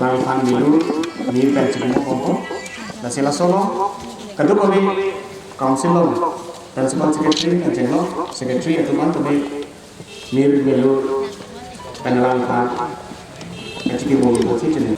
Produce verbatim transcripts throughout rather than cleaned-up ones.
Langthan Bilur, Mir pen chikimo ponpo. Lasi laso along kadokave council along, principal secretary, adjunct secretary atum an tame Mir Bilur pen langthan kachikimo ponsi chini.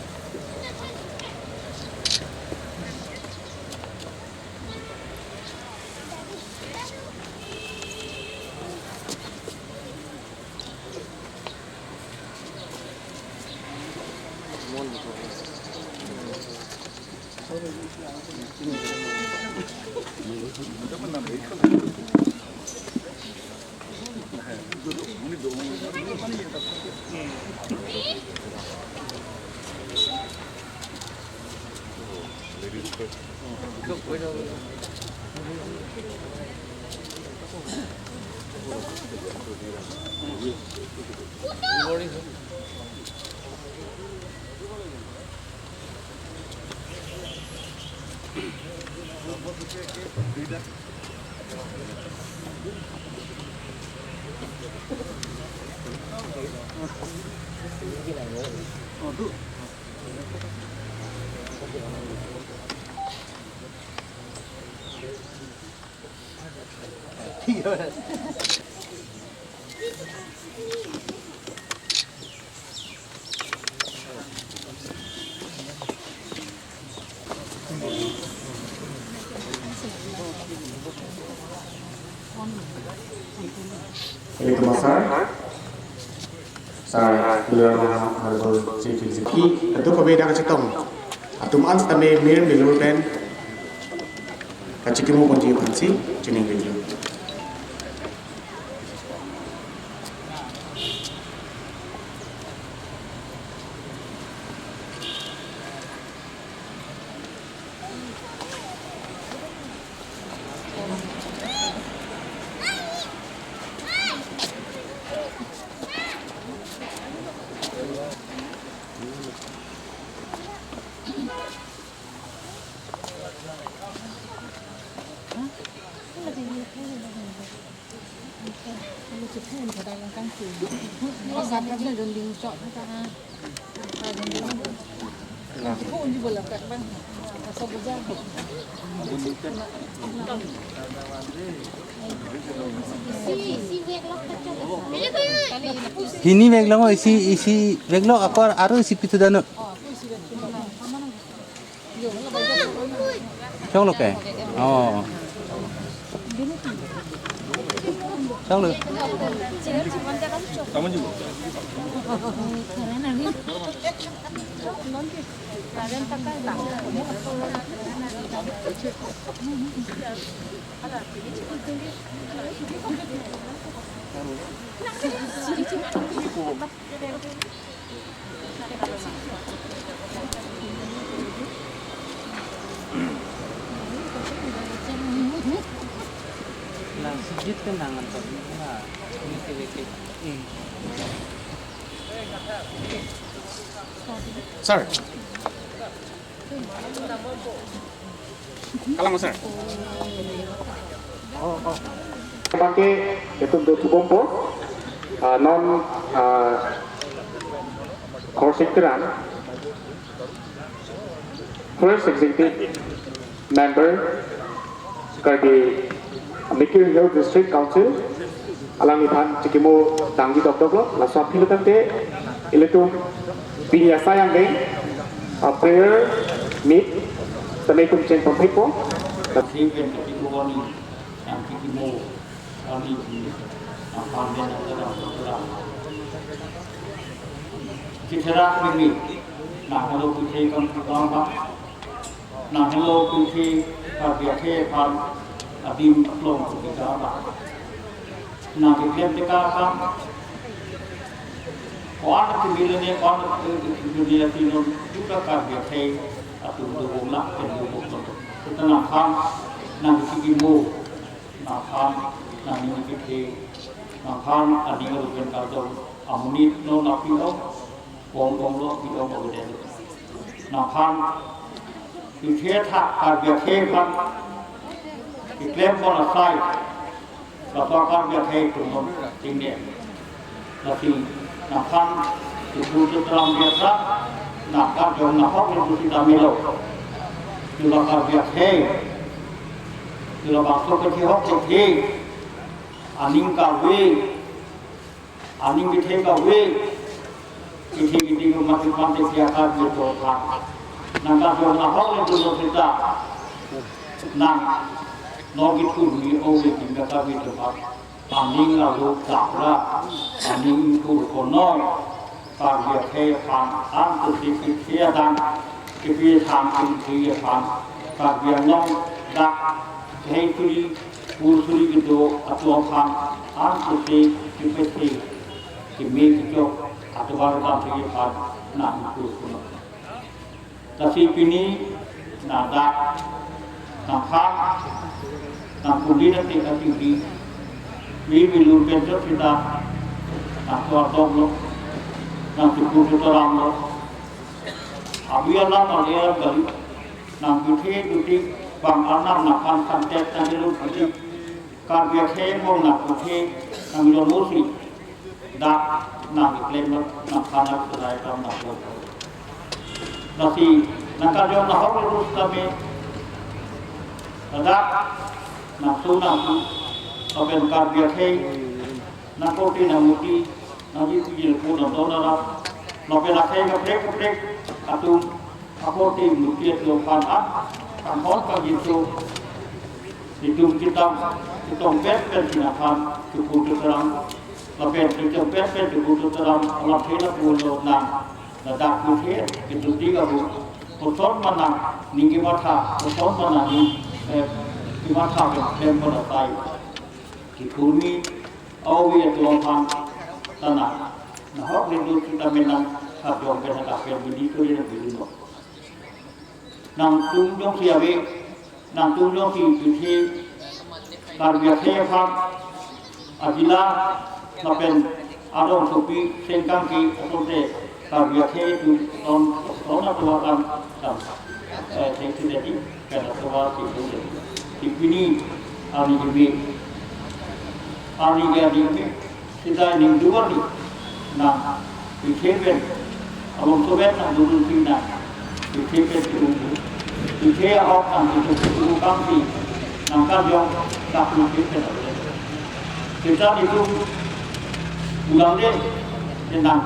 Eli Kumar sir, sir, Honorable Chief Executive, kadokave dak kachetong atum an sitame Mir Bilur pen kachikimo ponji aphansi chiningri. Hini veklo, isi, isi veklo, ako aro isi pithu dano. Choklo ke? Oh. Choklo. Lang sijit ke nangan to na ini kiri. Sir. Kalang, sir. Bangke itum do thubompo, ah, non, ah, Khorsing Teron, First Executive Member, Karbi Mikir Hills District Council, alangliphan chikimo tangji dokdoklo, laso aphi lo tangte, ilitum pini asai angdeng, a prayer meet, tame itum cheng pamphitpo. Sing pen kachikimo ni, yang kachikimo, kami ini, yang panden, yang terang, terang. Kitherak mimi, nang helo pithe kam tukang ba, nang helo pithe Karbi akhei aphan adim aklong tukang ba. Nang keklem teka kam, ko-an kemilene, ko-an kemilene tinon juga Karbi akhei atum dukung la, pen dukung tonto. Kita nang kam, nang kachikimo, nang kam, nang ini pithe, nang kam, aning arupen kardom, amonit non api ong, ong ong lo api ong lo den. Nang kam, pithe tha Karbi akhei aphan keklem pon asai, laso Karbi akhei atum non tingde. Lasi nang kam, ibu tu teram biasa, nang kam jong nahok ibu tu damelo. Tula Karbi akhei, tula bangso kachihok kethi, aning kave, aning kethe kave, kethe kethe ko mati mati siakat gitu kan. Nang kam jong nahok ibu tu sita, nang no gitu ni ove tinggal kave tempat. Aning alo dapra, aning ingkur konoi, Karbi akhei aphan, an tusi kipsi adang, kipi sang kipsi aphan, Karbi Anglong dak, khei suri, pur suri kedo atum aphan, an tusi kipsi, kimi kechok, atovar dam si aphan, nang ingkur konoi. Lasi pini nang dak, nang hak, nang kuli nang tingkat tinggi, wi bilur benjot kita, nang tuar dong lo, nang tukur tukaram lo. Abi alam ale kali, nang pithe duti bang anam nang kan santet nang dulu duti. Karbi akhei mo nang pithe nang lo musi. Dak nang keklem nang kanak selai kam nang lo. Lasi nang kajong nahok lurus kami. Dak nang su nang su. Lapen Karbi akhei nang koti nang muti nang di pijil pu nang don arap. Lapen akhei kaprek kaprek atum akorte muti atum aphan an, kan hon kan gitu. Itum kitam, itum pen pen sinapan, tukur tukaram, lapen itum pen pen tukur tukaram, alam thela pulo nang, ladak kuthe, itum tiga bu, koson manang, ning kematha, koson manang ning, eh, kematha pen pen pada tai. Kipuni, awi atum aphan, tanah, nahok rindu kita menang, hajong pen hajak pen bidi turi na bidi no. Nangtum jongsi ave, nangtum jongsi pithe Karbi akhei aphan ajila lapen adong sopi sengkang ke atonte Karbi akhei atum ton ton atovar kan tam. Eh, thank you, daddy. Kan atovar si tu, si pini ani jimi, ani ke ani jimi. Sita ning duan ni nang pithe pen abang soben nang dudun pi nang pithe pen turun tu pithe ahok nang itu turun kang pi nang kan jong tak pithe pen. Sita itu ulang de nang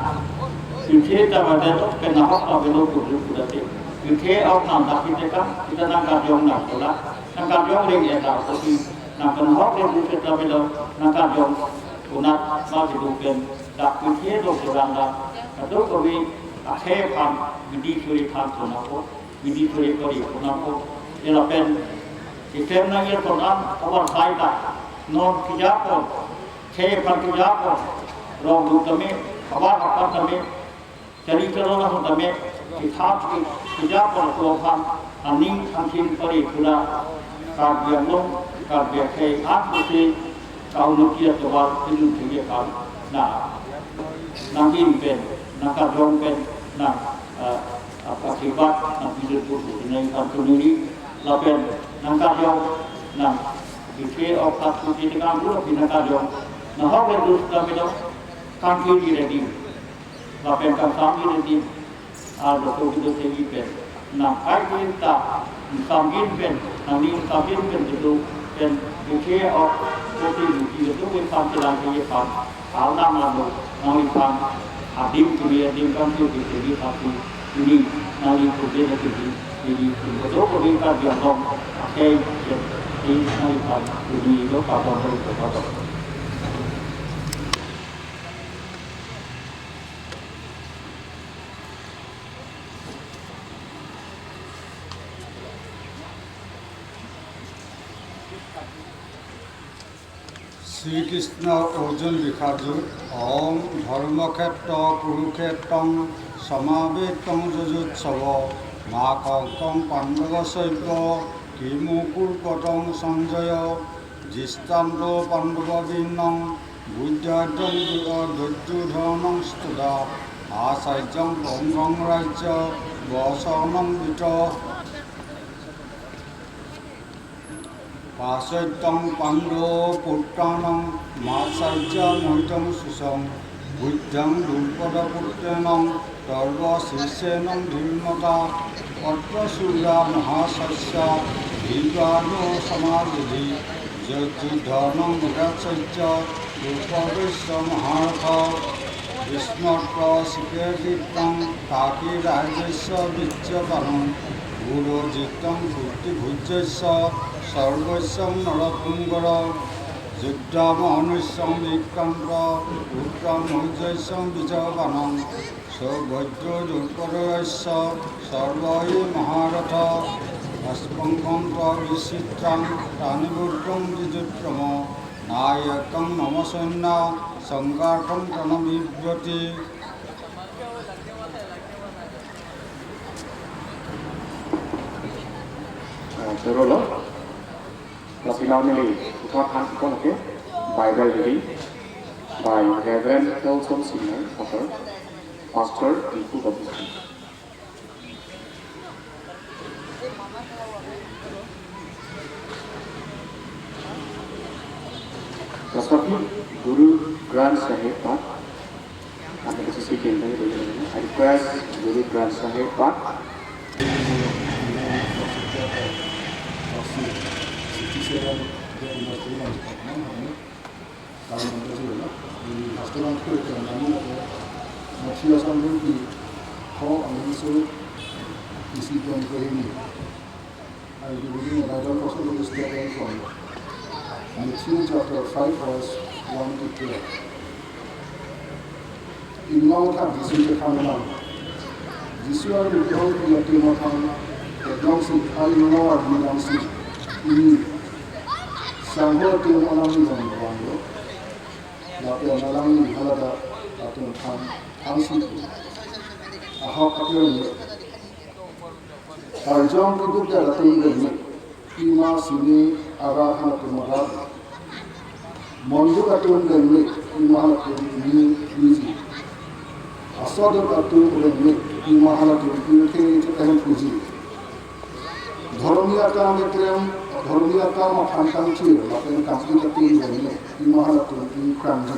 pithe ta ba de pen ahok ta belo kudu kuda te pithe ahok nang tak pithe kan kita nang kan jong nang kuda nang kan jong ring eta kopi nang kan ahok de pithe ta belo nang kan jong Konat ma kedo pen dak pithe do kurang da. Kadokave akhei aphan bidi suri than pon ako, bidi suri kori pon ako. Ela pen item na ye ton an awan sai ta non kejapon, khei aphan kejapon, rong du tame, awan aphan tame, Kali kalo na hon tame, kitap ki, kejapon ako aphan, aning angkin pari pura, Karbi Anglong, Karbi akhei, an pusi, kau nukia tobar, tinun tinggi kan, na, nang in pen, nang karjong pen, nang, eh, apa kibat, nang bidun putu, nang kan tunuri, lapen, nang karjong, nang, bikhe ok tak puti dengan guru, nang karjong, nang hok pen dus kami dong, kan kiri ready. Lapen kangsam gin pen, ah, doktor doktor pen. Nang kai gin ta, sam gin pen, nang ni sam gin pen gitu, pen bikhe ok, kopi bikhe gitu, pen sam kelang ke pan. Al nang lalu, nang li pan, adim kiri, adim kan tu kiri, kiri, tapi ini, nang li kiri, kiri, kiri, kiri, betul, kiri, kan dia dong, oke, ya, ini, nang li pan, ini, lo, patong, lo, patong. Shrikrishna অর্জুন বিষাদ যুদ্ধ। ওম ধর্মক্ষেত্র কুরুক্ষেত্রং সমাবেত্তং যুযুৎসব। মাকং কং পাণ্ডব সৈব কিমু কুর্বতং সঞ্জয়। দৃষ্টান্ত পাণ্ডব বিন্নং বুদ্ধাদ্যং দু-, দুর্যোধনং স্তদা। আচার্যং পঙ্গং রাজ্য বসনং বিত। পাচৈত্যং পাণ্ডব পুত্রাণং মাচার্য মহিতং সুসং। বুদ্ধ্যং দ্রুপদ পুত্রেণং তর্ব শিষ্যেণং ধীমতা। অত্র শূরা মহাশস্যা ভীমার্জুন সমায়ুধি। যুদ্ধনং বিরাট সৈন্য দ্রুপদস্য মহারথ। ভীষ্মত্র শিখে দীপ্তং কাকীরাজস্য বীর্যবাণং। গুরু জিতং কুস্তি ভুজস্য সর্বস্যং নরকুঙ্গর। যুদ্ধ মনুষ্যং বিক্রান্ত পুত্র মৌজস্যং বীর্যবাণং। সৌভদ্র দ্রুপদস্য সর্বই মহারথ। অস্পঙ্খন্ত্র বিচিত্রাং তানি বুদ্ধং দ্বিজোত্তম। নায়কং মম সৈন্য সংঘাতং তনমীভৃতি। Uh, Chorolo, Lasinao neli upat han kipon ke Bible reading by Reverend Elson Senior, Pastor, Pastor Diphu Baptist. Respected Guru Granth Sahib Path. I request Guru Granth Sahib Path. Matthias angdeng kethom, angdeng isi pen kehini. I will be reading a Bible verse with a statement from Matthew chapter five, verse one to twelve. Inglong thak Jisu kethang lang. Jisu arni kehoi pi atum aphan kedongsi, ai inglong arni langsi, "Ini, sangho atum alangli long vanglo, lapen alangli haladak atum aphan thangsi pu. Ahok atum le, karjong keduk atum le, pima sini ara halatum ara. Monduk atum le, pima halatum ini puji. Asodun atum le, pima halatum ingkhe ingkhe ahem puji. Dhormi akam eklem, dhormi akam aphan kangchir, lapen kam-it atum le, pima halatum ingkrangji."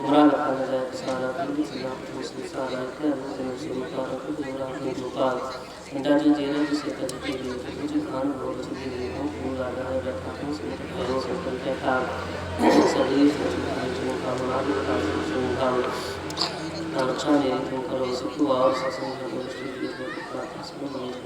Umrah lakan aja kesana, tunggu sila, tunggu sila, ikan, tunggu sila, tunggu sila, tunggu sila. Menjadi jera di seta di kiri, tujuh kan, dua tujuh kiri, tunggu sila, ada, ada, tunggu sila, tunggu sila, tunggu sila. Sadi, sadi, tunggu sila, tunggu sila, tunggu sila. Kalau cari, tunggu kalau situ, awal, sasang, tunggu sila, tunggu sila, tunggu sila.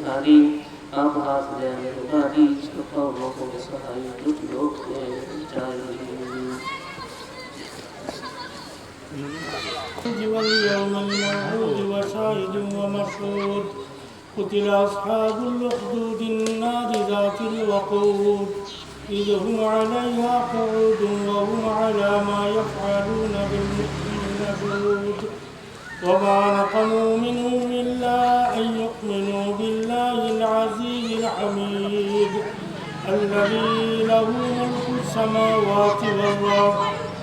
Hari. Apa hasil dari tadi, separuh moho sahai duduk, eh, cari. واليوم الموعود وشاهد ومشهود. قتل أصحاب الأخدود النار ذات الوقود. إذ هم عليها قعود وهم على ما يفعلون بالمؤمنين شهود. وما نقموا منهم إلا أن يؤمنوا بالله العزيز الحميد الذي له ملك السماوات والأرض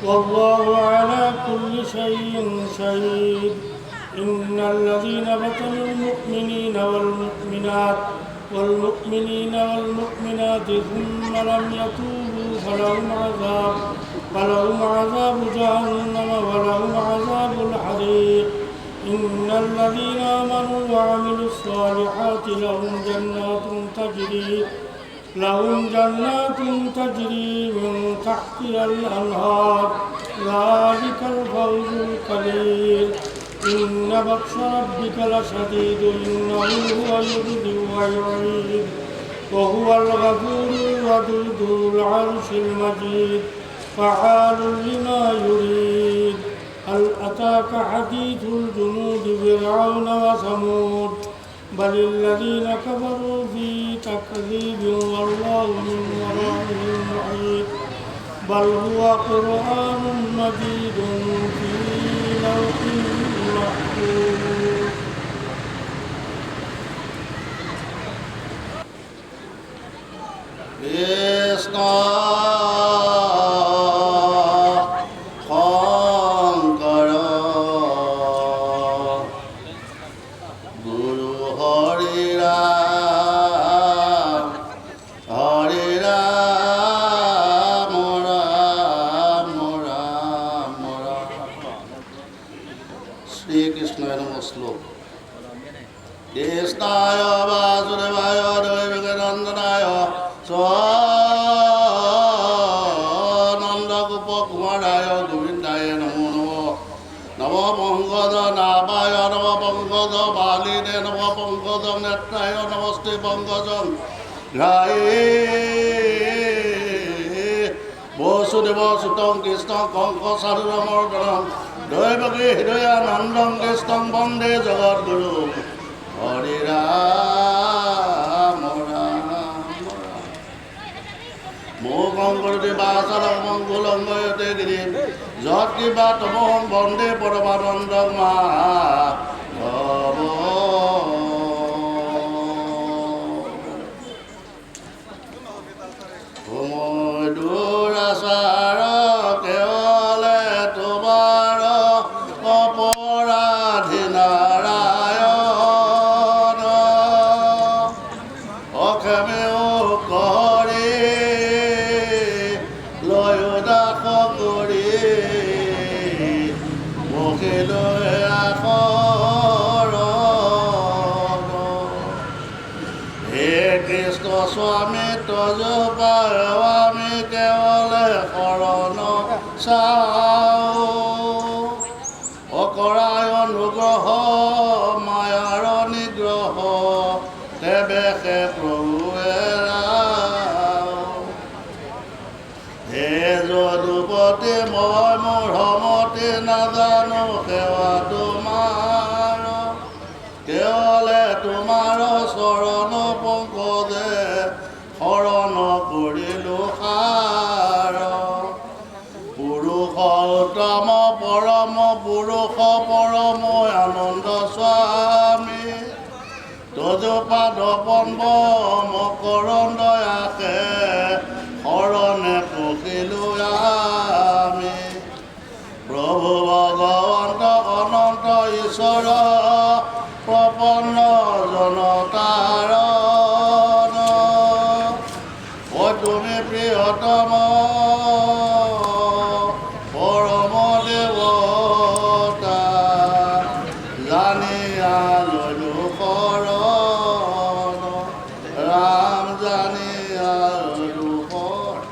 والله على كل شيء شهيد. إن الذين فتنوا المؤمنين والمؤمنات والمؤمنين والمؤمنات ثم لم يتوبوا فلهم عذاب، فلهم عذاب جهنم ولهم عذاب الصالحات لهم جنات تجري، لهم جنات تجري من تحتها الأنهار، ذلك الفوز الكبير. إن بطش ربك لشديد، إنه هو يبدئ ويعيد، وهو الغفور الودود ذو العرش المجيد، فعال لما يريد. هل أتاك حديث الجنود فرعون وثمود، بل الذين كفروا في تكذيب والله من ورائهم محيط، بل هو قرآن مجيد في لوح محفوظ. কৃষ্ণ শংকৰ গুৰু হৰি ৰাম, হৰি ৰাম, ৰাম ৰাম, ৰাম। শ্রীকৃষ্ণই নমঃ শ্লোক। কৃষ্ণায় বাসুদেবায় দেবকী নন্দনায় চ নন্দগোপকুমারায় গোবিন্দায় নমো নমঃ। নমঃ পঙ্কজ নাভায় নমঃ পঙ্কজ মালিনে নমঃ পঙ্কজ নেত্রায় নমস্তে পঙ্কজ ঘ্রায়ে। বসুদেব সুতং কৃষ্ণং কংস চাণূরমর্দনম দৈবকী হৃদয়ানন্দং কৃষ্ণং বন্দে জগদ্গুরু। হরি রাম রাম রাম। মূকং করোতি বাচালং পঙ্গুলং লঙ্ঘয়তে গিরিম। যৎকৃপা তমহং বন্দে পরমানন্দ মাধব। সময় দুরাচার কেবলে তোমার অপরাধী নারায়ণ। অক্ষমে অকরি লয় দাস করি বহিল আখৰণ। হে কৃষ্ণ স্বামী তজ পায় আমি কেৱলে শৰণ চাও। অকৰায় অনুগ্ৰহ মায়াৰ নিগ্ৰহ তেবে সে প্ৰভু এৰাও। হে যদুপতি মই মোৰ সমতি নাজানো সেৱা তোমাৰ। কেৱলে তোমাৰ চৰণ পংকজে শৰণ কৰিলো সাৰ। পুৰুষোত্তম পৰম পুৰুষ পৰম আনন্দ স্বামী। তজ পাদ পদ্ম মকৰন্দ আশে শৰণে পশিলো আমি। প্ৰভু ভগৱন্ত অনন্ত ঈশ্বৰ প্ৰপন্ন জন তাৰণ। অ তুমি প্ৰিয়তম পৰম দেৱতা, জানিয়া ললো শৰণ। ৰাম জানিয়া ললো শৰণ।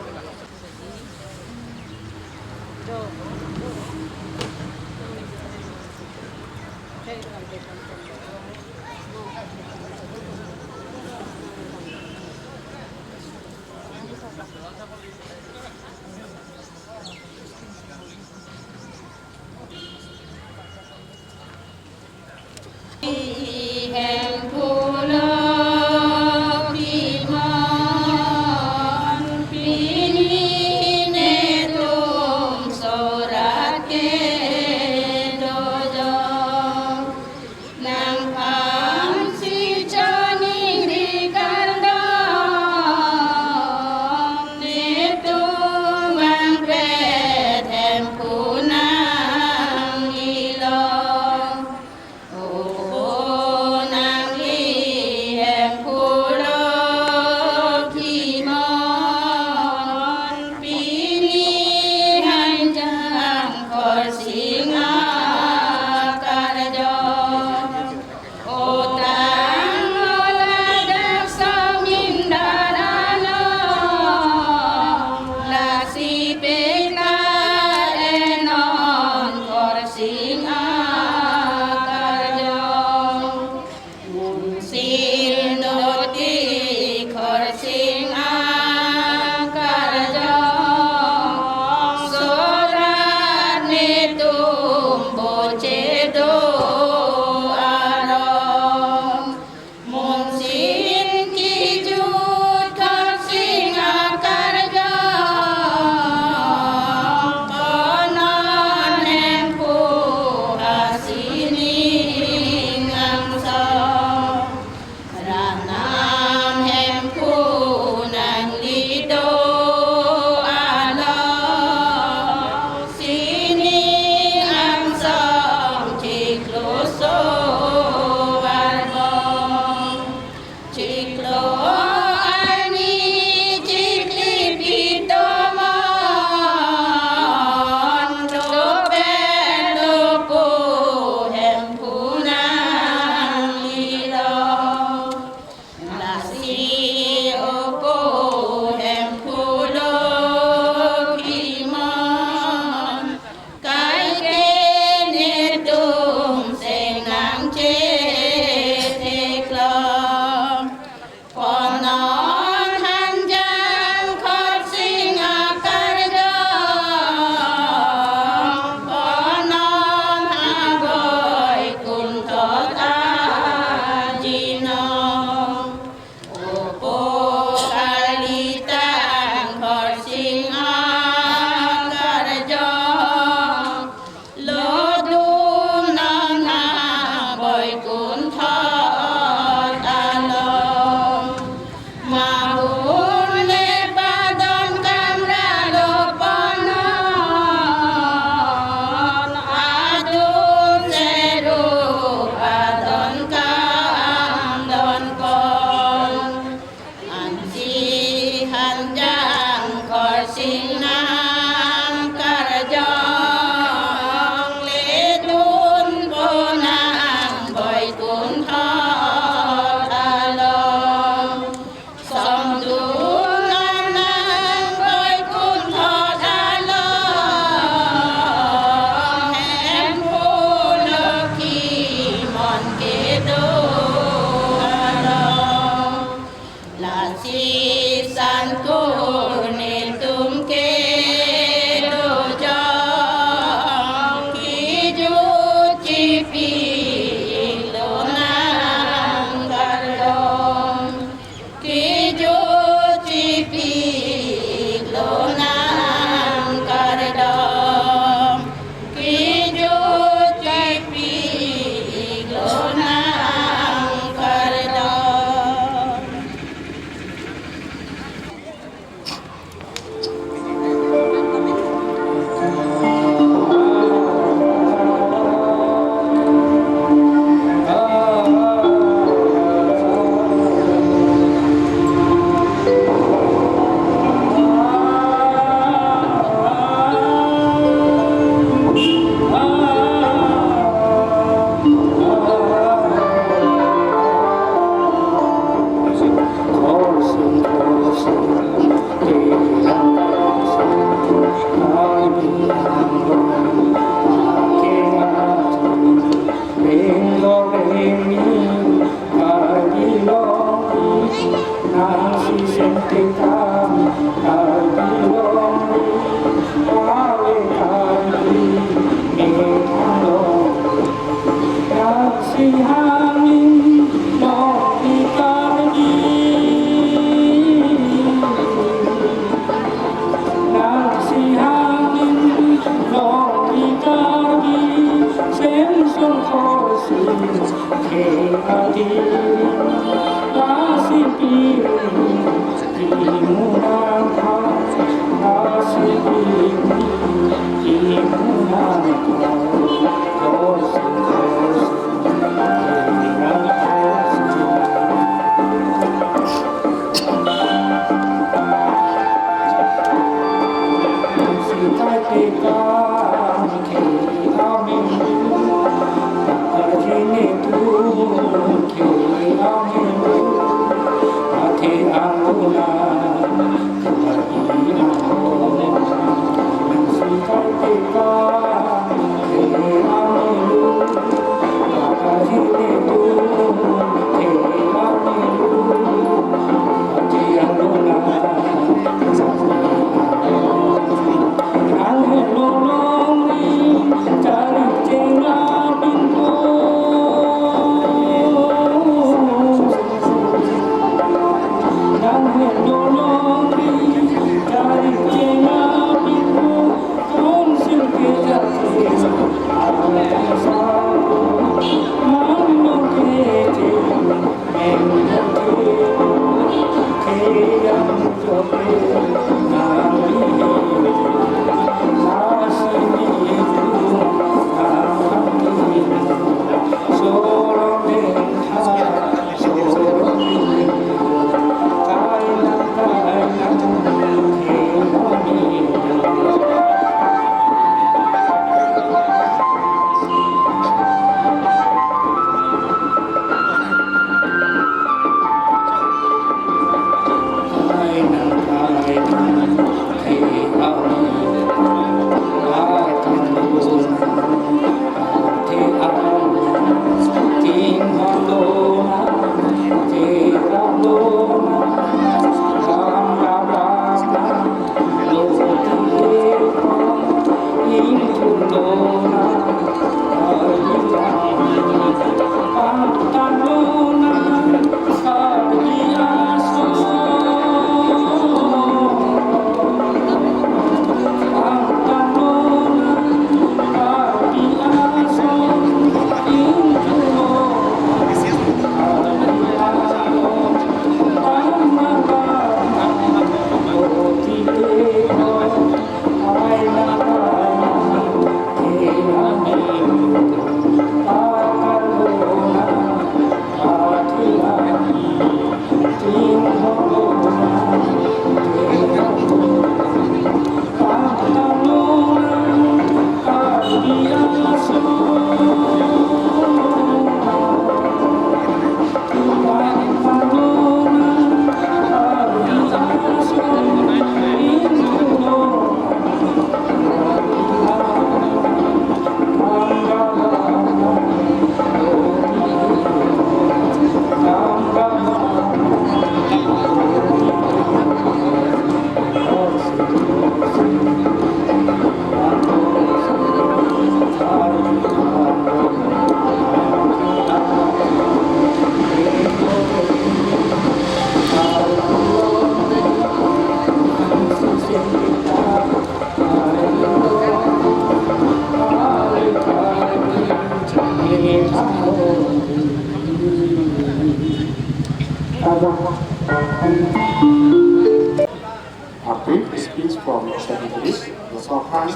A brief speech from Secretary Losok Khan.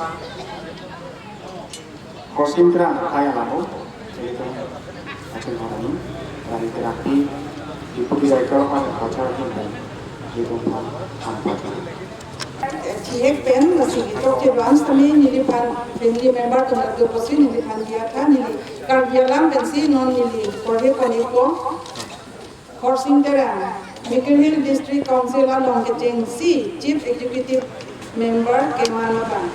Khorsing Terang hai alamo, ilitum achun harani, rani terapi, Deputy Director of Agriculture, ilitum ham pati. Chihek pen, lasi tok ke advance kami neliphan family member atum lake pusi neliphan diya tha, neli Karbi Anglong pensi non neli porhe pon-ikpo. Khorsing Terang, Mikir Hills District Council along kechengsi Chief Executive Member keman abang.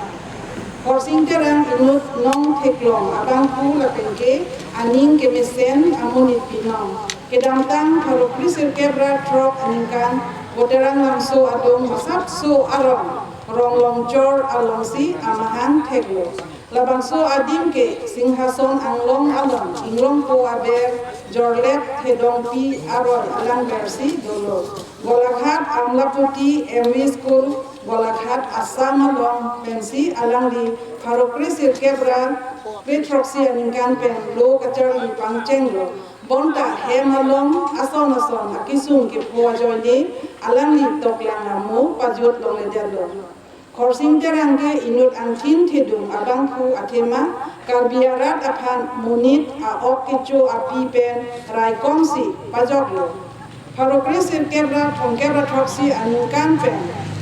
Khorsing Terang inut Nong Theklong abangphu lapen ke aning kemesen amonit binong. Kedamtang pharo kresirkep ra throk aningkan Boterang Langso adung masapso arong, Rong Longchor alongsi amahang theklo. Labangso adim ke Singhason Anglong along Inglongpo aber Jorlep Thedongpi aroi alangversi dolo. Golaghat Amlapati M V School, Golaghat, Assam along pensi alangli pharo kre sirkep ra kre throksi aningkan pen lo kacharli pangchenglo. Bonta hem along ason ason akisung kepho ajoine alangli toklang amo pajut longledetlo. Khorsing Terang ke inut angthin thedung abangphu athema Karbi arat aphan monit a-ok kecho api pen raikomsi pajoklo. Pharo kre sirkep ra thomkep ra throksi aningkan pen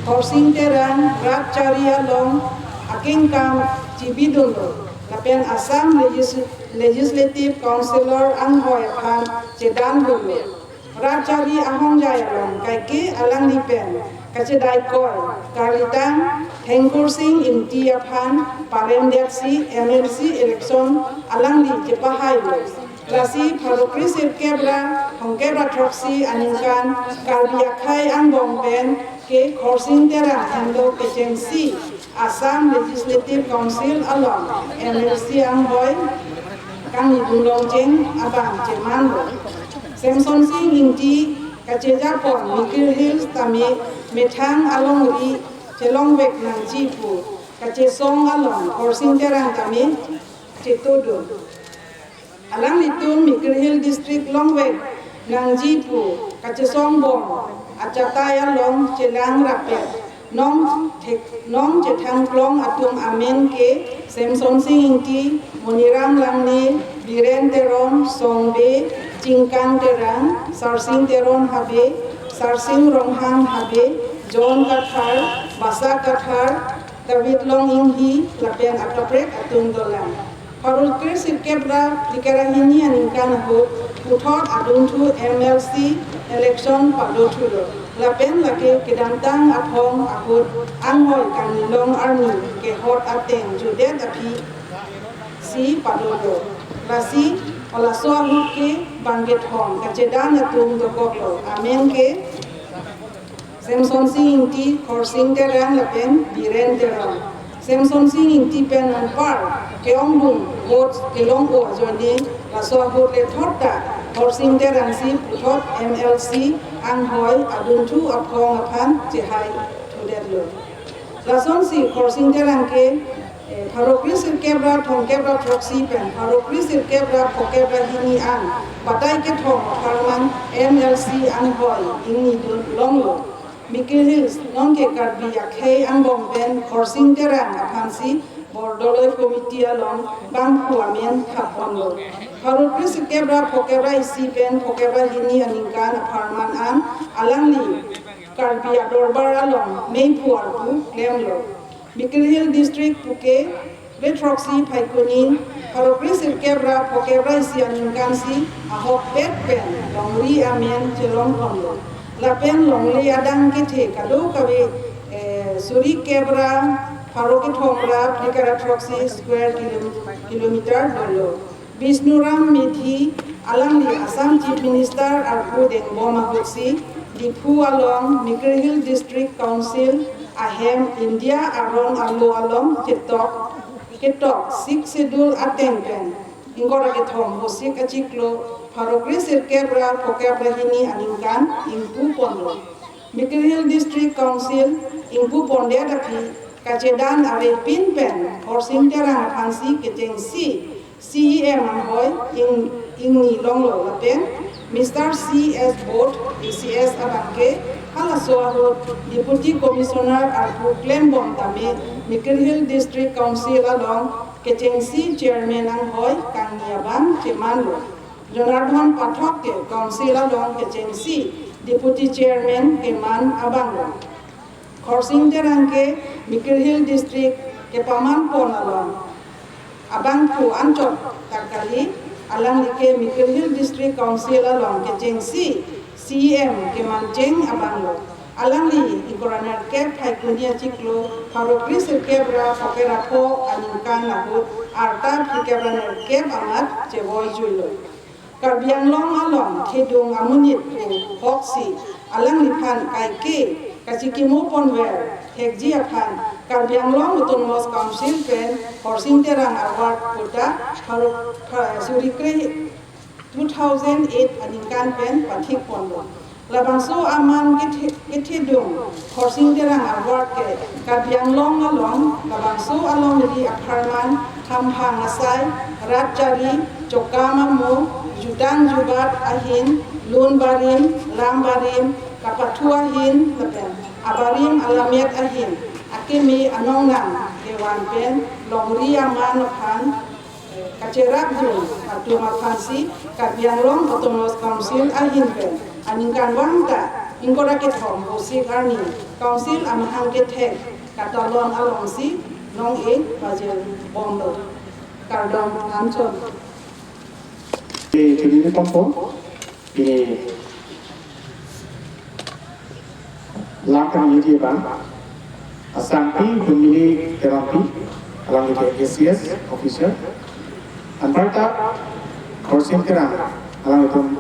Khorsing Terang rat chari along akengkam chibidunlo lapen Assam Legis- Legislative Councillor anghoi aphan chedan dunlo. Rat chari ahongjai along kaike alangli pen kachedaikoi karlitang Thengkursing Ingti aphan paremdetsi M L C election alangli chepahailo. Lasi pharo kre sirkep ra thomkep ra throksi aningkan Karbi akhei angbong pen ke Khorsing Terang henlo kechengsi Assam Legislative Council along M L C anghoi kangni dunlongcheng abang chemanlo. Semsonsing Ingti kachejapon Mikir Hills tame methang alongri chelongvek nangji pu kachesong along Khorsing Terang tame chetodun. Alanglitum Mikir Hill District longvek nangji pu kachesongbom achatai along chelang rapet nong thek nong chethangklong atum amen ke Semsonsing Ingti, Moniram Langne, Biren Teron, Songbe, Chingkang Terang, Sarsing Teron Habe, Sarsing Ronghang Habe, John Kathar, Basa Kathar, David Long Inghi lapen akaprek atum dolang. Pharo kre sirkep ra phlikep ra hini aningkan ahut puthot adunthu M L C election padothulo. Lapen lake kedamtang aphong ahut anghoi kangnilong arni kehot ateng judet aphi si padolo. Lasi halaso ahut ke bangkethom kachedan atum dokoklo. Amen ke Semsonsing Ingti, Khorsing Terang lapen Biren Teron. Semsonsing Ingti pen anpar ke-ongdung vote kelong-o ajoine laso ahut le thot ta Khorsing Terang si puthot M L C anghoi adunthu aphong aphan chehai thudetlo. Lasonsi Khorsing Terang ke eh, pharo kre sirkep ra thomkep ra throksi pen pharo kre sirkep ra phokep ra hini an batai kethom apharman M L C anghoi ingni dunlonglo. Mikir Hills nonke Karbi akhei angbong pen Khorsing Terang aphansi Bordoloi Committee along bangphu amen thapponlo. Pharo kre sirkep ra phokep ra isi pen phokep ra hini aningkan apharman an alangli Karbi adorbar along meiphu arpu klemlo. Mikir Hill District puke kre throksi Phaikuni pharo kre sirkep ra phokep ra isi aningkansi ahokpet pen longri amen chelongponlo. Lapen longle adang kethe kadokave eh, suri kep ra pharo kethom ra phlikep ra throksi square kilom- kilometer dolo. Bishnuram Medhi alangli Assam Chief Minister arpu dengbom ahutsi Diphu along Mikir Hill District Council ahem India aron alo along ketok ketok Sixth Schedule ateng pen ingkoi ra kethom Hosik achiklo pharo kre sirkep ra phokep ra hini aningkan ingpuponlo. Mikir Hill District Council ingpupondet aphi kachedan avepin pen Khorsing Terang aphansi kechengsi C E M anghoi ing ingni longlo lapen Mister C S Boat, A C S abangke halaso ahut Deputy Commissioner arpu klembom tame Mikir Hill District Council along kechengsi Chairman anghoi kangni abang chemanlo. Jonardhan Pathak ke Council along kechengsi Deputy Chairman keman abanglo. Khorsing Terang ke Mikir Hill District kepamanpon along abangphu anchot ta kali, alangli ke Mikir Hill District Council along kechengsi C E M kemancheng abanglo. Alangli ingkoi ra nerkep Phaikuni achiklo pharo kre sirkep ra phokep ra pho aningkan ahut arta phlikep ra nerkep amat chevoijuilo. Karbi Anglong along thedung amonit pu hoksi alangliphan kaike kachikimoponver thekji aphan Karbi Anglong Autonomous Council pen Khorsing Terang Award puta pharo, pha, suri kre two thousand eight aningkan pen pathikponlo. Labangso aman kethe-, kethedung Khorsing Terang Award ke Karbi Anglong along labangso alongri apharman hamphang asai, rat chari, chokam amo, jutang jubat ahin, lun barim, lam barim, kapathu ahin lapen abarim alammet ahin akeme anong nang kevan pen longri aman aphan kacherapdun atum aphansi Karbi Anglong Autonomous Council ahin pen aningkanvang ta ingkoi ra kethom Bosik arni Council amahang kethek katalon alongsi nong-e pajir bomlo. Kardom anchon. Di chini ni pampo, di langkang ini dia bang. Asangpi Bumili Terangpi, along with the A C S officer. Anparta Khorsing Terang, along with them,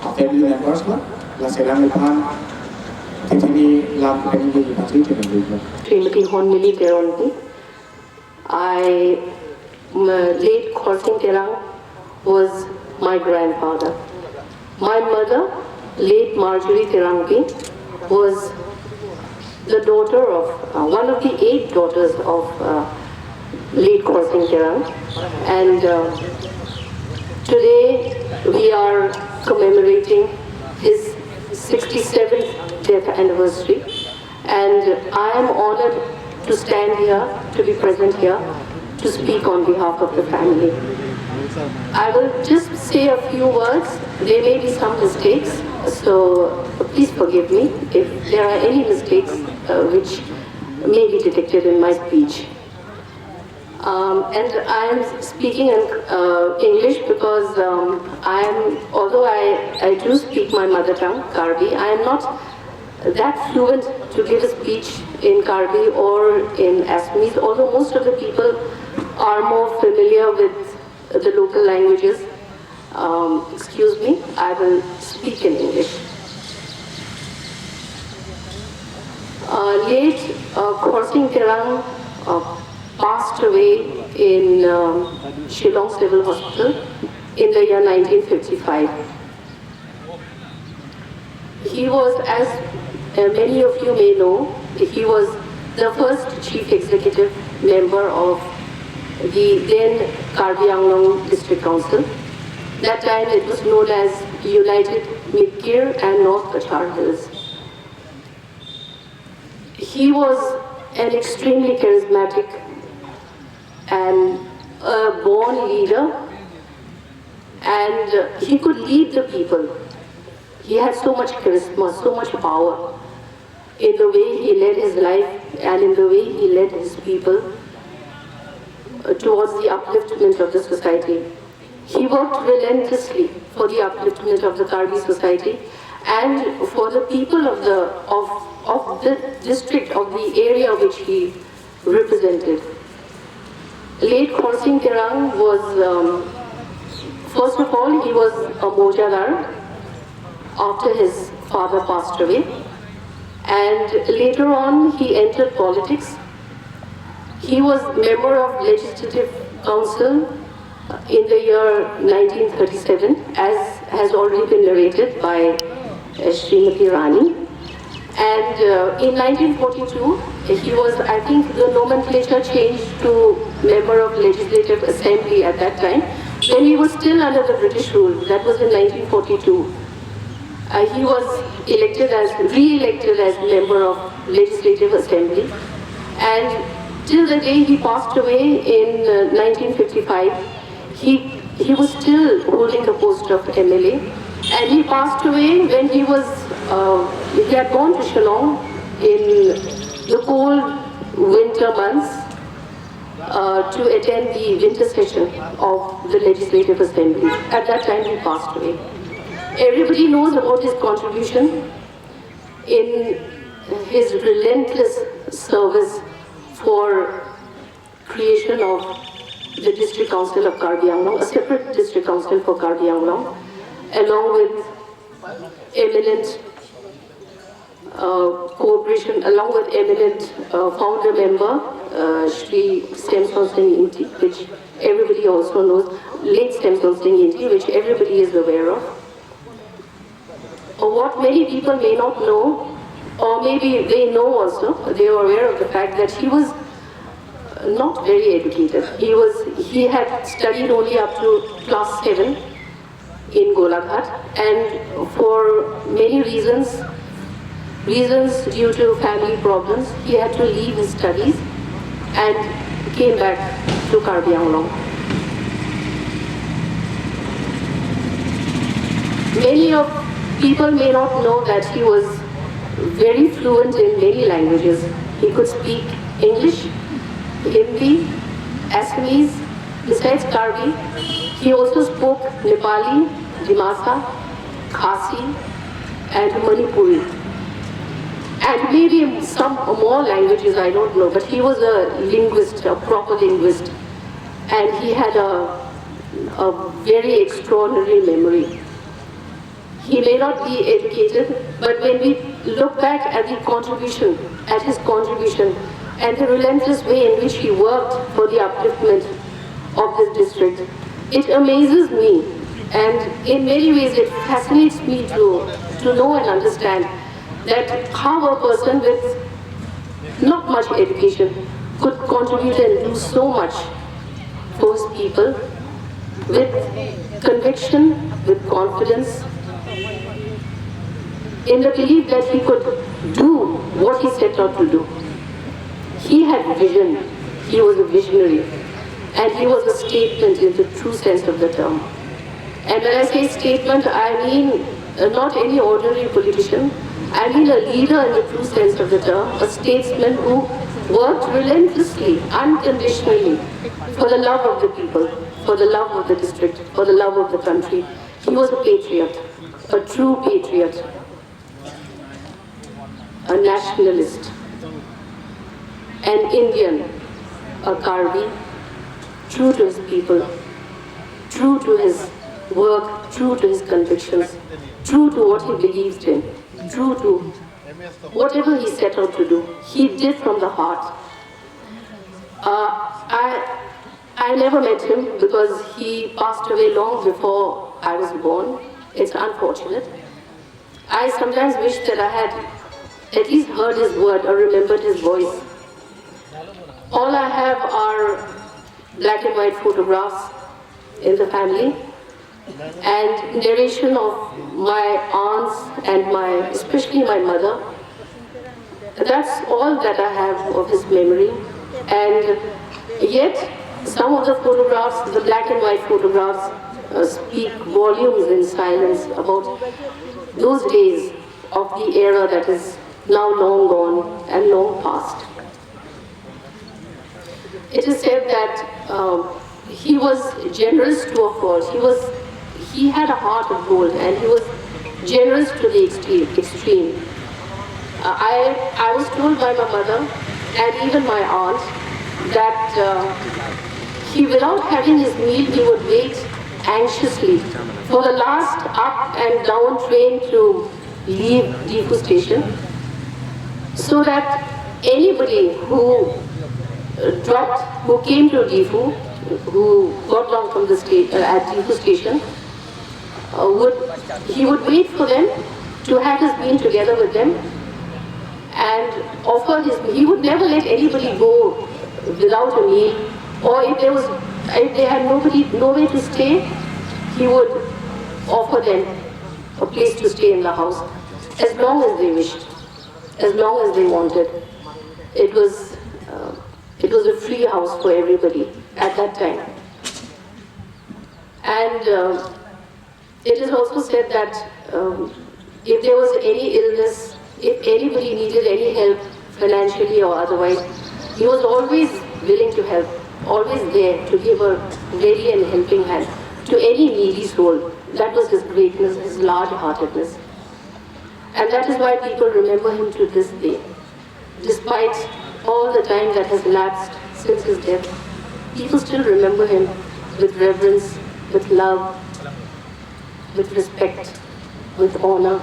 family members lo, la selang iphan, titini lam kening di pasti tini di. Srimati Honmili Terangpi. I, my late Khorsing Terang was my grandfather. My mother, late Marjorie Terangpi, was the daughter of, uh, one of the eight daughters of, uh, late Khorsing Terang. And, uh, today we are commemorating his sixty-seventh death anniversary. And I am honored to stand here, to be present here, to speak on behalf of the family. I will just say a few words. There may be some mistakes, so please forgive me if there are any mistakes, uh, which may be detected in my speech. Um, and I am speaking in, uh, English because, um, I am, although I, I do speak my mother tongue, Karbi, I am not that fluent to give a speech in Karbi or in Assamese, although most of the people are more familiar with the local languages. Um, excuse me, I will speak in English. Uh, late, uh, Khorsing Terang, uh, passed away in, um, Shillong Civil Hospital in the year nineteen fifty-five. He was, as, uh, many of you may know, he was the first chief executive member of the then Karbi Anglong District Council. That time it was known as United Mikir and North Cachar Hills. He was an extremely charismatic and a born leader, and, uh, he could lead the people. He had so much charisma, so much power in the way he led his life and in the way he led his people, uh, towards the upliftment of the society. He worked relentlessly for the upliftment of the Karbi society and for the people of the, of, of the district, of the area which he represented. Late Khorsing Terang was, um, first of all, he was a mojadar after his father passed away, and later on he entered politics. He was member of Legislative Council in the year nineteen thirty-seven, as has already been narrated by, uh, Srimati Rani. And, uh, in nineteen forty-two, he was, I think, the nomenclature changed to Member of Legislative Assembly at that time. When he was still under the British rule, that was in nineteen forty-two. Uh, he was elected as, re-elected as Member of Legislative Assembly. And till the day he passed away in, uh, nineteen fifty-five, he, he was still holding the post of M L A. And he passed away when he was, uh, he had gone to Shillong in the cold winter months, uh, to attend the winter session of the Legislative Assembly. At that time, he passed away. Everybody knows about his contribution in his relentless service for creation of the District Council of Karbi Anglong, a separate District Council for Karbi Anglong, along with eminent, uh, cooperation along with eminent uh, founder member uh, Shri Semson Singh Ingti, which everybody also knows, late Semson Singh Ingti, which everybody is aware of. Or what many people may not know, or maybe they know also, they are aware of the fact that he was not very educated. He was he had studied only up to class seven in Golaghat, and for many reasons, reasons due to family problems, he had to leave his studies and came back to Karbi Anglong. Many of people may not know that he was very fluent in many languages. He could speak English, Hindi, Assamese. Besides Karbi, he also spoke Nepali, Dimasa, Khasi, and Manipuri. And maybe some more languages, I don't know, but he was a linguist, a proper linguist. And he had a, a very extraordinary memory. He may not be educated, but when we look back at the contribution, at his contribution, and the relentless way in which he worked for the upliftment of this district, it amazes me, and in many ways it fascinates me to, to know and understand that how a person with not much education could contribute and do so much for his people with conviction, with confidence, in the belief that he could do what he set out to do. He had vision. He was a visionary. And he was a statement in the true sense of the term. And when I say statement, I mean uh, not any ordinary politician. I mean a leader in the true sense of the term, a statesman who worked relentlessly, unconditionally, for the love of the people, for the love of the district, for the love of the country. He was a patriot, a true patriot, a nationalist, an Indian, a Karbi, true to his people, true to his work, true to his convictions, true to what he believed in, true to whatever he set out to do, he did from the heart. Uh, I, I never met him because he passed away long before I was born. It's unfortunate. I sometimes wish that I had at least heard his word or remembered his voice. All I have are black and white photographs in the family and narration of my aunts and my, especially my mother. That's all that I have of his memory. And yet, some of the photographs, the black and white photographs, uh, speak volumes in silence about those days of the era that is now long gone and long past. It is said that um, he was generous to a fault. He was he had a heart of gold, and he was generous to the extreme. extreme. Uh, I I was told by my mother and even my aunt that uh, he, without having his meal, he would wait anxiously for the last up and down train to leave Diphu station, so that anybody who uh, dropped, who came to Diphu, who got down from the station uh, at Diphu station, uh, would he would wait for them to have his meal together with them, and offer his. He would never let anybody go without a meal, or if there was, if they had nobody, nowhere to stay, he would offer them a place to stay in the house as long as they wished, as long as they wanted. It was uh, it was a free house for everybody at that time. And uh, it is also said that um, if there was any illness, if anybody needed any help financially or otherwise, he was always willing to help, always there to give a ready and helping hand to any needy soul. That was his greatness, his large heartedness. And that is why people remember him to this day. Despite all the time that has elapsed since his death, people still remember him with reverence, with love, with respect, with honor.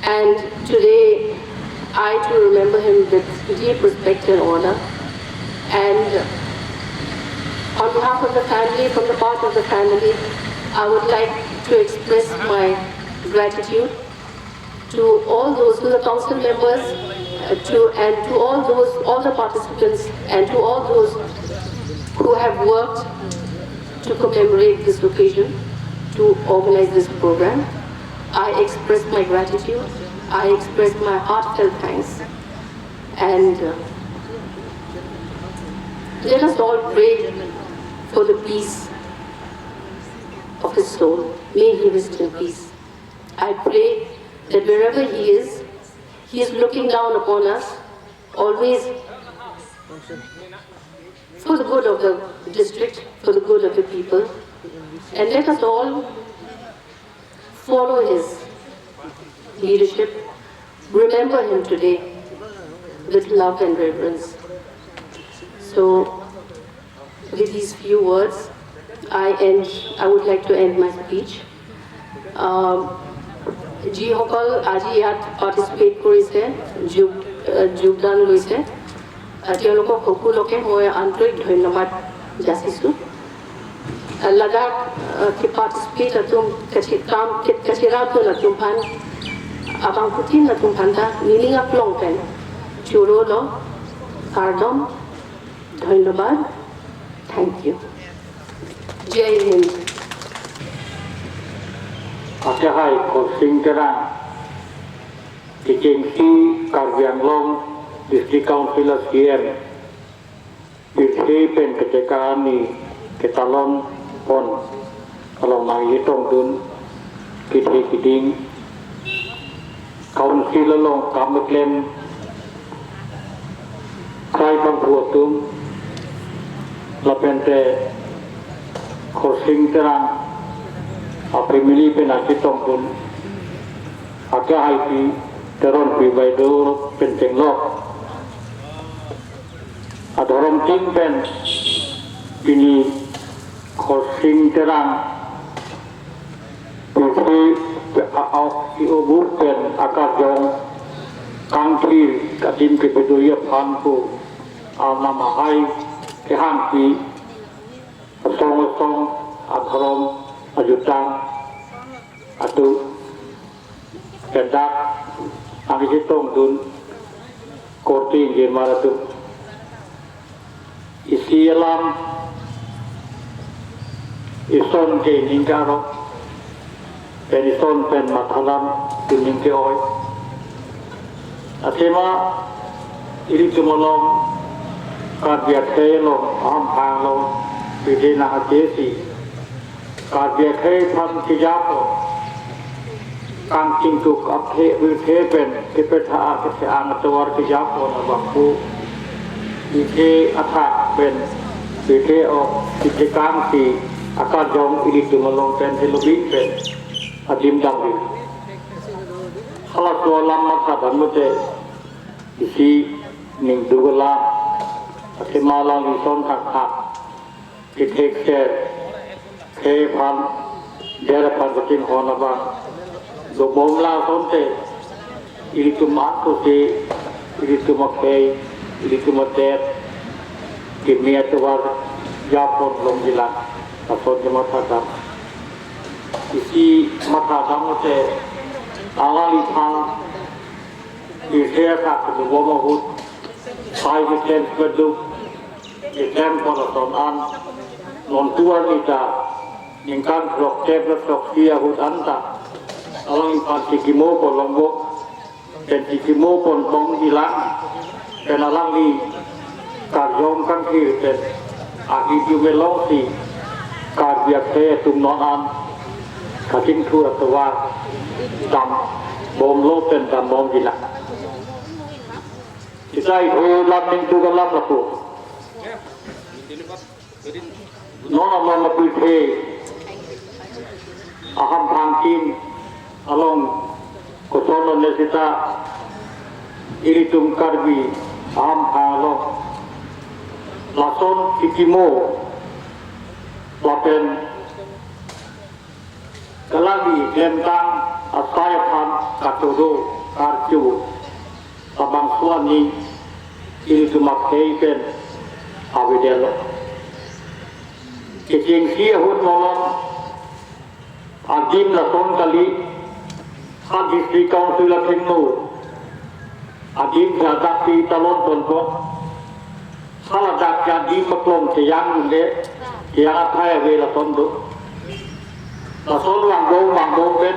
And today, I too remember him with deep respect and honor. And on behalf of the family, from the part of the family, I would like to express my gratitude to all those, to the council members, uh, to, and to all those, all the participants, and to all those who have worked to commemorate this occasion, to organize this program. I express my gratitude. I express my heartfelt thanks. And uh, let us all pray for the peace of his soul. May he rest in peace. I pray that wherever he is, he is looking down upon us, always for the good of the district, for the good of the people. And let us all follow his leadership, remember him today with love and reverence. So, with these few words, I end, I would like to end my speech. Um, যিসকল আজি ইয়াত পাৰ্টিচিপেট কৰিছে, যোগ আহ, যোগদান লৈছে, আহ, তেওঁলোকক সকলোকে মই আন্তৰিক ধন্যবাদ যাচিছোঁ। Ladak, uh, ke-participate atum, kachekam, ke-, kacherattun atum aphan, abangphutin atum aphan ta, nining aklong pen choro lo, kardom, dhanyabad, thank you. Jai Hind. Akehai Khorsing Terang, kechengsi Karbi Anglong District Council a C E M, pirthe pen kacheka-arni ketalon pon along nangchetongdun kethe keding council along kam keklem krai bangphu atum lapente Khorsing Terang a family pen nangchetongdun akehaipi Teronpi Baideo pen chenglok adhorom ting pen pini Khorsing Terang pusi a-, a-, i-obuk pen akarjong kangthir adim kepedoji aphan pu Arnam ahai kehangpi asong asong adhorom ajutang atum pen dak nangchetongdun korte ingjirmar atum. Isi alam ison ke ning ke-arok pen ison pen matha alam ning ke-oi. Athema ilitum along Karbi akhei along ahamphang along pidena akesi Karbi akhei aphan kejapon, kangchingthuk akhei, akhei pen kepetha kethe-ang atovar kejapon abangphu, kethe athak pen kethe ok kejekangsi akarjong ilitum along pen helobing pen adim dangding. Halaso alam mathadam lote isi ning duk alam, athema alanglison thakthak kethekser khei aphan, der aphan kachinghon abang dobom la asonte ilitum aso si, ilitum akhei, ilitum adet keme atovar japon longjilang ason ke mathadam. Isi mathadam lote alangliphan isi athak kedobom ahut sai keklem keduk keklem pon ason an, non tuar nita ningkan throkkep throksi ahut anta alangliphan chikimo pon longbok, pen chikimo pon tongjilang, pen alangli karjong kangthir pen ahi jume longsi Karbi akhei atum non an kachingthur atovar dambomlo pen dambomjilang. Seta isi alam ning duk alam lapu. Non along apirthe ahamphang tin along kosonlo ne seta ilitum Karbi ahamphang along lason chikimo lapen kalangli klemtang asai aphan kachoro karcho labangso aning ilitum akhei pen avedetlo. Kechengsi ahut malom adim lason kali, ha District Council athengno adim jadaksi talon ponpo. Haladak ke adim aklong cheyang le, cheyang athai ave lason do. Lason vangdong vangdong pen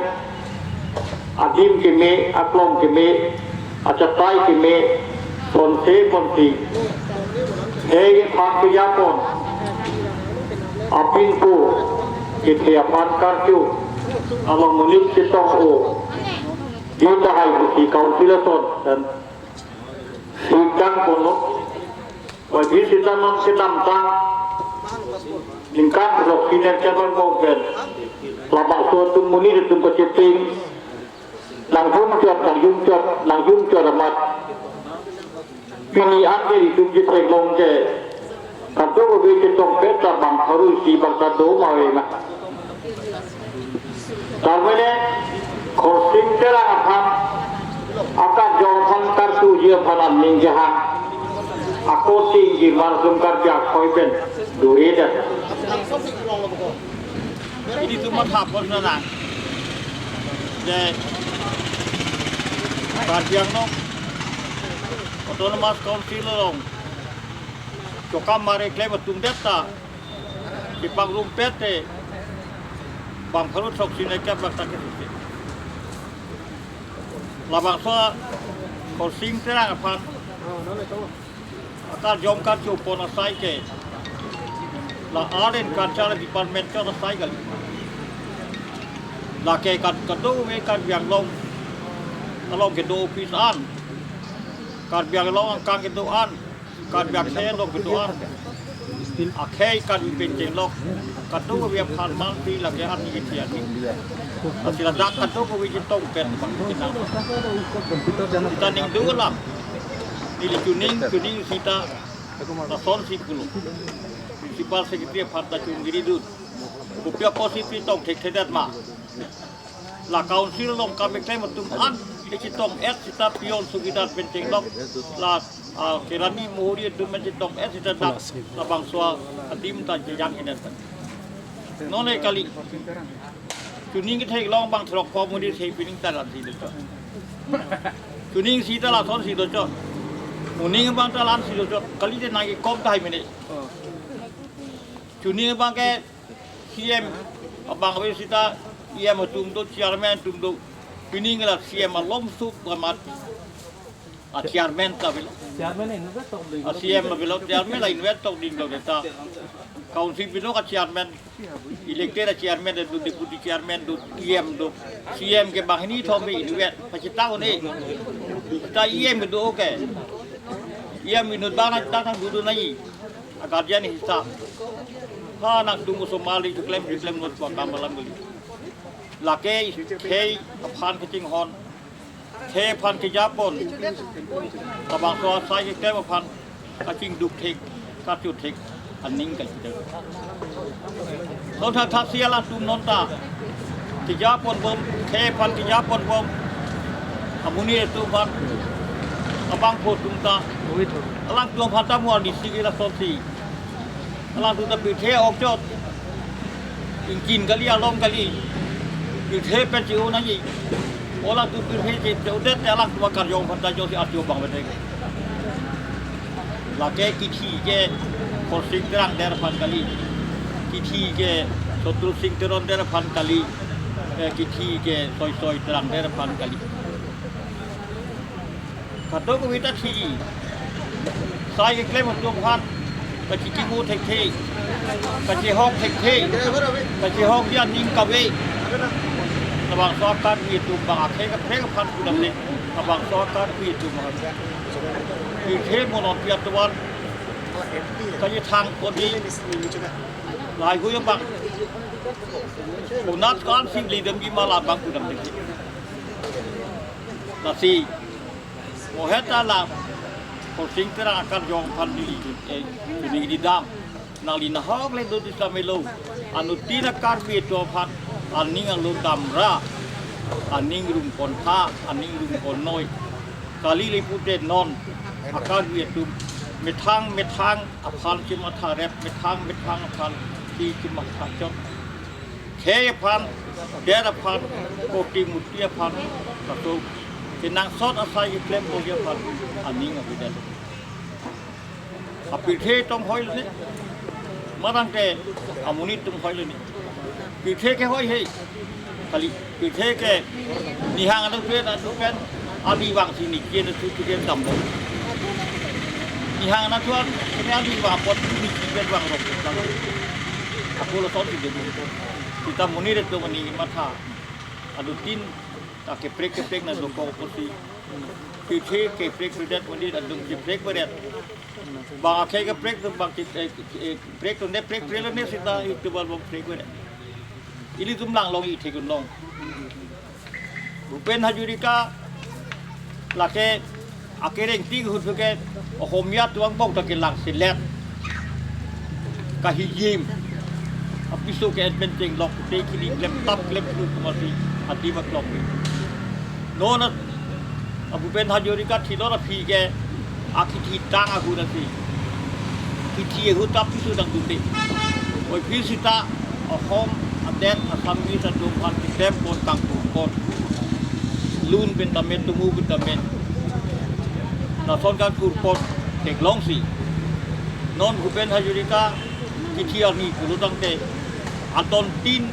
adim keme, aklong keme, achatai keme, ponse ponsi, hei aphan kejapon, apinpo kethe aphan karcho, along monit chetong-o, dita hai pusi council ason dan sidang ponlo. Wajib sita non kedamtang ningkan throksi nerkep angbong pen labangso atum monit atum kacheping nangjumchot, nangjumchot, nangjumchot amat pini an ke itum chetheklong ke kadokave chetongpet ta bang pharo isi bang ta do ma ave ma. Tarmene Khorsing Terang aphan akarjong aphan karchoji aphan aning kehang ako tingji marsum Karbi akhei pen duri det. Ilitum matha pon nang je Karbi Anglong Autonomous Council along chokam mare klem atum det ta kepangrumpet te bang pharo throksi nerkep bak ta ke. Labangso Khorsing Terang aphan akarjong karcho pon asai ke la Art and Culture Department chot asai kali. Lake kad kadokave Karbi Anglong along kedo office an, Karbi Anglong angkang kedo an, Karbi akhei along kedo an, akhei Karbi pen chenglok kadokave aphan manpri lake arni kethian. Lasi ladak kadokave chetongpet bang kinang. Sita ning do alam. Neli chuning chuning sita lasonsi pulo. Principal Secretary aphan ta chunggiri dun. Kopi apotsi pi tong thekthedet ma. La council along kam keklem atum an, e chetong-et sita pion sugidat pen chenglok, la, ah, kerani mohori atum an chetong-et sita dak labangso adim ta jejang inet pen. Non le kali. Chuning ketheklong bang throk pho monit hei pining ta lansi dochot. Chuning sita lasonsi dochot. Moning bang ta lansi dochot. Kali de nangkekom tahai mene. Chuning bang ke C M abang ave sita E M atum do, chairman atum do. Pining la C M alom suk amat. A chairman ta avelo. Chairman inutvet tok ding. A C M avelo, chairman la inutvet tok ding lo ta. Council pino ka chairman, elected a chairman do, deputy chairman do, E M do. C M ke banghini thom inutvet. Pachita ne. Ta E M do ke. E M inut bang ta thang dudu nai. A guardian hisa. Ha nangtum osomar le chuklem chuklem not pa kam alam kali. Lake khei aphan kachinghon. Khei aphan kejapon. Labangso asai keklem aphan kachingduk thek, karcho thek, aning kachidam. Non thakthak si alangtum non ta kejapon bom, khei aphan kejapon bom. Amonit atum aphan, abangphu atum ta. Alangtum aphan ta mo arnisi ke lasonsi. Alangtum ta pirthe ok chot. Ingkin kali, along kali. Pirthe pen che-o nangji. Alangtum pirthe che, che-odet te alangtum akarjong aphan ta jongsi archo bang bete. Lake kithi ke Khorsing Terang der aphan kali. Kithi ke Sotru Sing Teron der aphan kali. Eh, kithi ke Soisoi Terang der aphan kali. Kadokave ta thiji. Sai keklem atum aphan kachikimo thekthe, kachihok thekthe, kachihokji aning kave. Labangso aKarbi atum bang akhei kaprek aphan kudam le. Labangso aKarbi atum aphan. Pirthe mo non pi atuan kachethang kodi. Lahai hui abang. Unat kan sing lidam ji ma labang kudam le. Lasi mo het ta la Khorsing Terang akarjong aphan neli, eh, neli dam. Nangli nahok le do di samelo. Anuttin aKarbi atum aphan aning anglo damra. aning rum pontha, aning rum ponnoi. Kali le pute non akarbi atum methang methang aphan chematha rep, methang methang aphan si chematha chot. Khei aphan, der aphan, koti muti aphan, laso kenangsot asai keklem boli aphan aning avedet. Apirthe atum hoi lone, marang ke amonit atum hoi lone. Pirthe ke hoi he. Kali pirthe ke nihang anu pen anu pen adi vang si niki anu tu tu ke damlo. Nihang anu tu an kene adi vang apot tu niki pen vang rong. Ako lason si demo. Sita monit atum ani matha. Adutin ta keprek keprek na dokok pusi. Pirthe keprek predet monit atum keprek predet. Bang akhei keprek atum bang ke, eh, eh, prek atum ne prek prek lone sita itu bal bang prek predet. Ilitum langlong ithek un long. Bhupen Hazarika lake akereng tik ahut ke Ohomia atum angbong ta kelang selet. Kahijim. Apiso ke admin chenglok te kini klem tap klem tu kumasi ati bak lok. Non a Bhupen Hazarika thilo aphi ke akithi tang ahut asi. Kithi ahut ta apiso dang dute. Oi phi sita Ohom adet Assamese atum aphan keklem pon kangpon. Lun pen tame tumu pen tame. Lason kangpon theklong si. Non Bhupen Hazarika kithi arni pulo tangte adon tin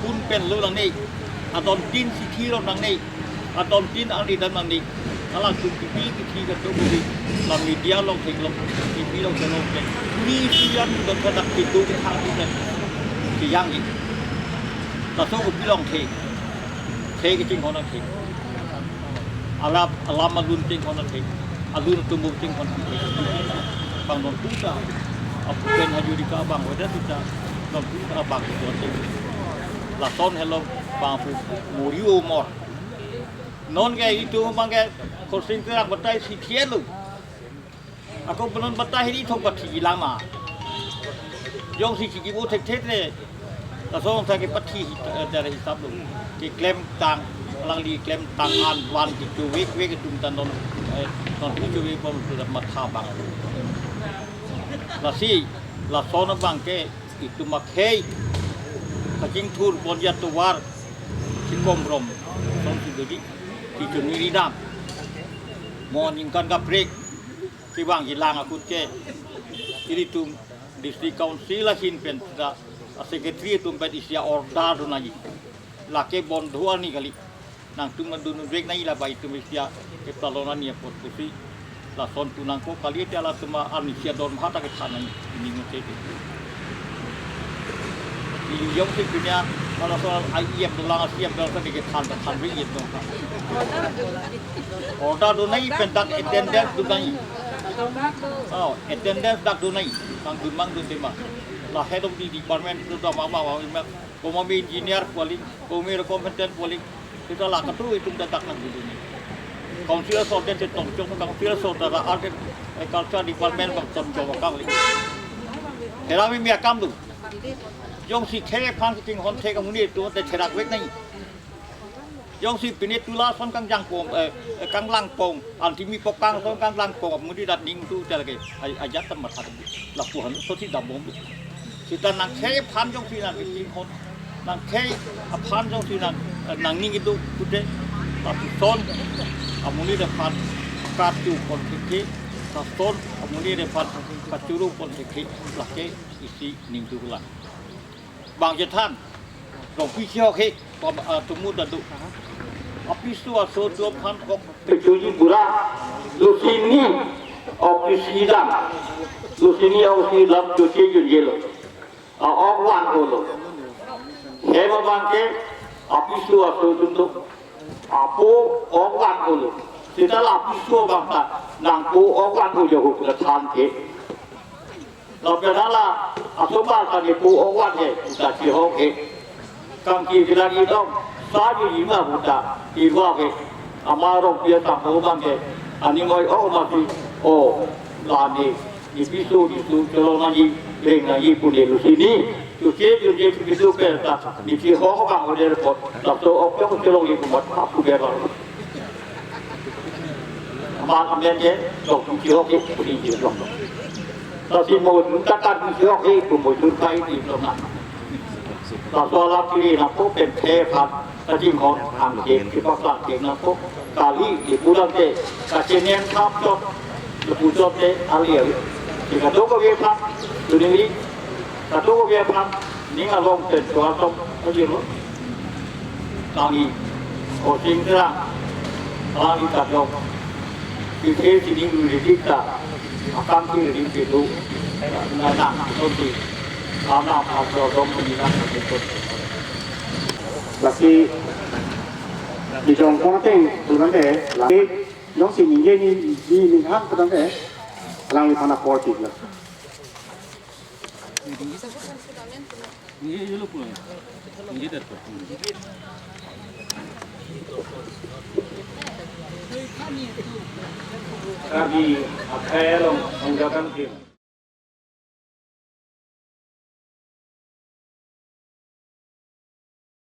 pun pen lo nangne. Adon tin sithi lo nangne. Adon tin arni dam nangne. Hala sum kipi kithi ka to budi. La media long theklong. Kipi long theklong. Ni siyan do khadak kitu kitha kitu. Kiyang ki. Laso ko pilong the. The kichinghon athe. Alap alam alun chinghon athe. Alun tumbu chinghon athe. Bang non puta. Bhupen Hazarika bang weda sita. Non puta bang athe. Lason helo bang pu mori umor. Non ke itu bang ke Khorsing Terang batai si thielo. Ako benon batai hini thok pathi lama. Jongsi kikibo thekthe le. Lason ta kepathi hi-, eh, dari hisap lo. Keklem tang, alangli klem tang an wan kichovek vek atum ta non, eh, non kichovek bom sudah matha bang. Lasi, lason abang ke itum akhei kachingthur pon ya tovar si komrom. Son si dodi, si chunwi ridam. Mo ningkan kaprek. Kevang kelang akut ke ilitum District Council ahin pen ta a secretary atum pen isi a-order do nangji. Lake bondho arni kali. Nangtum nangdun vek nangji la bai tum isi a kepalon arni apot pusi. Lason tu nangkok kali te latum arni isi a dormaha ta kethan nangji. Ini ngote ke. Ini jongsi punya kalau soal I E M dolang, I E M dolang tadi kethan, kethan vek I E M dolang. Order do nangji pen dak attendance do nangji. Oh, attendance dak do nangji. Bang dun bang dun tema. La head of the department do ta mama mama mama. Komat me engineer pu aling, komat me competent pu aling. Sita la katu itum ta dak nangdun nangji. Council asor den chetong chong, council asor ta la art and culture department bang chong chong akam li. Hera mi mi akam do. Jongsi khei aphan kichinghon thek amonit atum te therak vek nangji. Jongsi pine tula son kangjang pong, eh, eh, kanglang pong, anti mi pokang son kanglang pong, amonit atum ning tu tel ke, ai, ajat tam matha tu. Lapu han so si dambom tu. Sita nang khei aphan jongsi nang kichinghon, nang khei aphan jongsi nang, eh, nangning itu pute, lapuson amonit aphan katu pon thekthe, lapuson amonit aphan kachuru pon thekthe, lake isi ning tu la. Bang chethan, rong pisi hok he, pam, ah, tumu dadu. Apiso aso atum aphan ok. Pechuji pura, lusini, ok pisi dam. Lusini ok pisi dam, chuche junjelo. A, ok wan olo. Hem abang ke, apiso aso atum to. Apo ok wan olo. Sita la apiso abang ta, nangpo ok wan olo ho kula than ke. Lapen hala asomar ta ne pu ok wan he, ta chihok he. Kam ki bilang idong, sa di lima puta, iwa he. Ama rong pia ta pu bang he. Ani ngoi ok mati, o, la ni, ni piso, ni su, cholo nangji, reng nangji, pune lusini. Tuke yun je tuke tu ke ta ni ki ho ho bang ho der pot. Ta to ok ok ke long ye kumat apu ber bang. Aman amen je dok tuke ho ke puri je long. Ta si mo dun ta ta tuke ho ke pu mo dun kai di long na. Ta so la kiri na po pen the phan ta jing ho ang ke ki pa sa ke na po. Kali di pulang ke ka chenen thap chot. Lapu chot te ali ali. Di kadokave aphan, tuni ni kadokave aphan, ning along pen chua tong, ajirlo. Kami, Hosing Terang, kami kadok. Isi sining ridikta, akam si ridikta itu, nanang, nanti, nanang, asal dong, nanang, nanang. Lasi, di jongkong ateng, pulang deh, lasi, jongsi ningje ni, ni, ni hang pulang deh, alangli aphan apor tik lo. Kami akhai along menggakan tim.